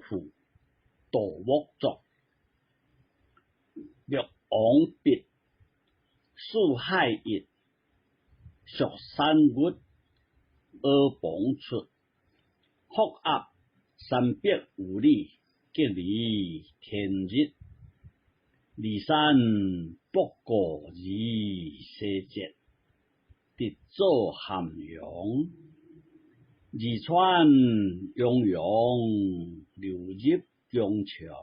富，盜木作，六王筆，四海一，蜀山鬱，阿房出，覆鴨，三百餘里，隔離天日，驪山博古而西節，直做咸陽，二川泱泱流入疆場，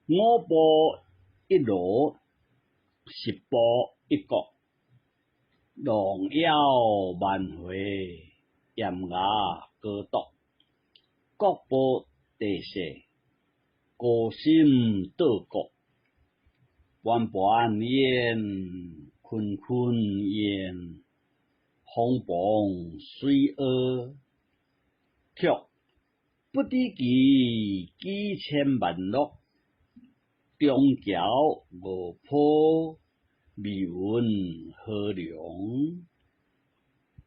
五步一樓，十步一閣，狼妖萬會，炎牙高毒，國寶地勢，高深倒國，盤盤焉，坤坤焉，風磅水阿，卻不知其幾千萬樂，中橋五坡，未聞河梁，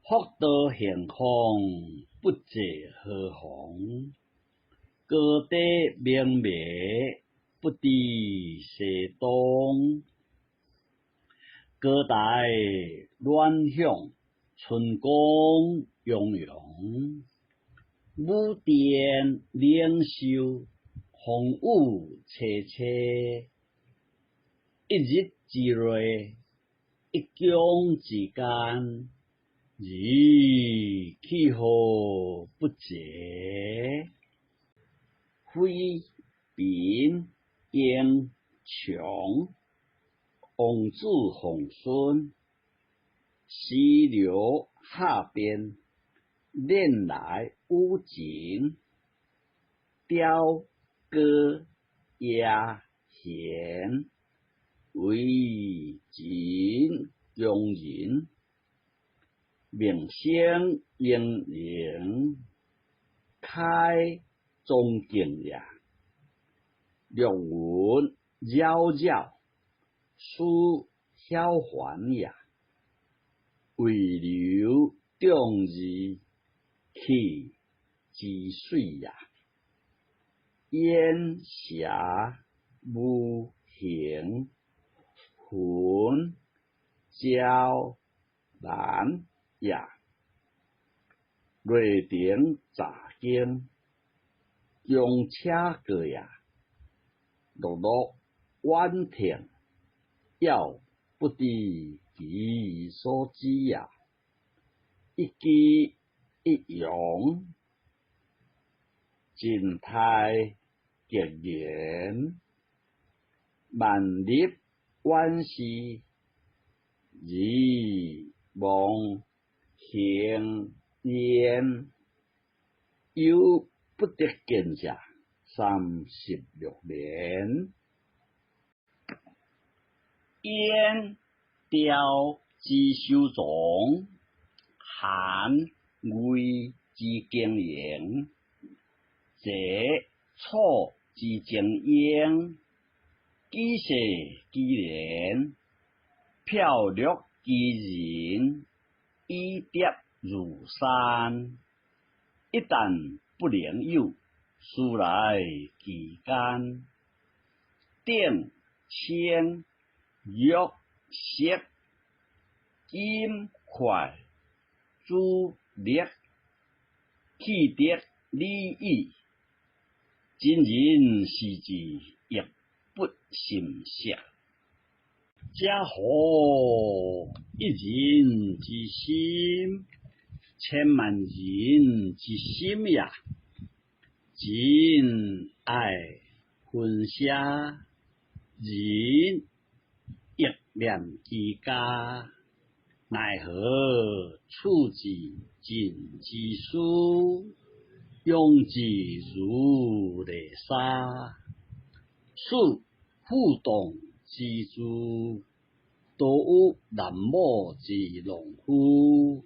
福道行空，不濟何妨？高低明媚，不知西東。高台暖響，春光洋洋。武殿靈秀，風雨凄凄。一日之內，一迥之間，而氣候不節。妃嬪英長，王子鳳孫，溪流下邊，練來五情，雕歌雅賢，為秦強人，名聲盈盈，開宗敬也。六雲擾擾，思曉凡也。渭流眾義，去之水也。煙霞無形，雲焦難也。雷霆乍驚，強車過也。碌碌遠聽，杳不知其所止也。一機一陽，盡態極言，萬歷遠視，而忘行焉，猶不得見者，36年。燕雕之收藏，韓魏之經營，齊楚之精英，舉世之言，飄掠之人，以疊如山。一旦不能有，斯來其間。鼎青玉石金塊珠玉，氣德禮義，真人是之，亦不甚惜。這何一人之心，千萬人之心也。仁愛分捨，仁憶念其家，奈何處之盡之思，用之如泥沙。此負動之具，多有濫畝之農夫；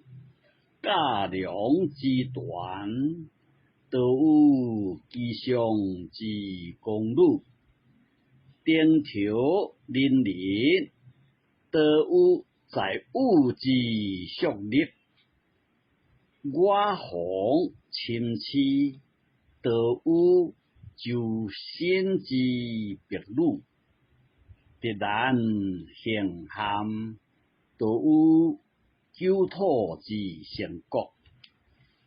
架梁之團，多有畸傷之宮女；丁條林林，多有在武之宿力。我方參差，道有周身之白女，直難行陷，道有久土之成國，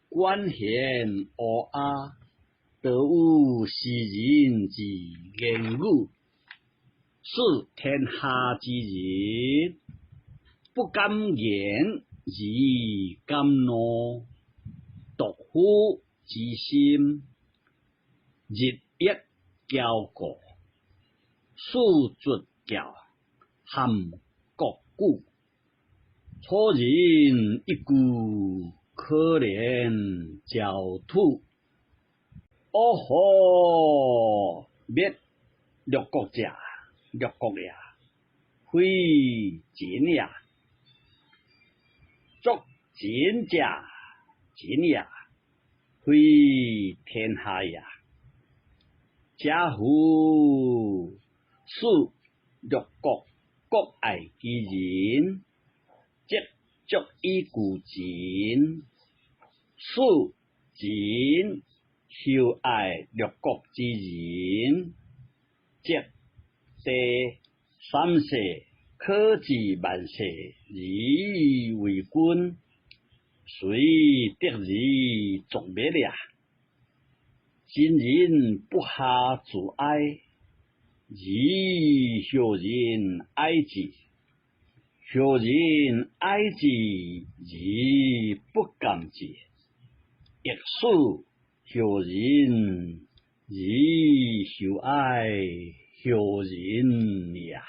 管弦烏鴉，道有詩人之言語，使天下之人不敢言而敢怒，獨夫之心日益驕固，使卒教含國古。楚人一句，可憐焦土。哦吼！滅六國者，六國也，非秦也；作秦者，秦也，非天下也。嗟乎！使六國各愛其人，則足以懼秦；使秦休愛六國之人，則第三世可至萬世而為君，遂得而族滅也。秦人不暇自哀，而後人哀之；後人哀之而不鑑之，亦使後人而休哀後人也。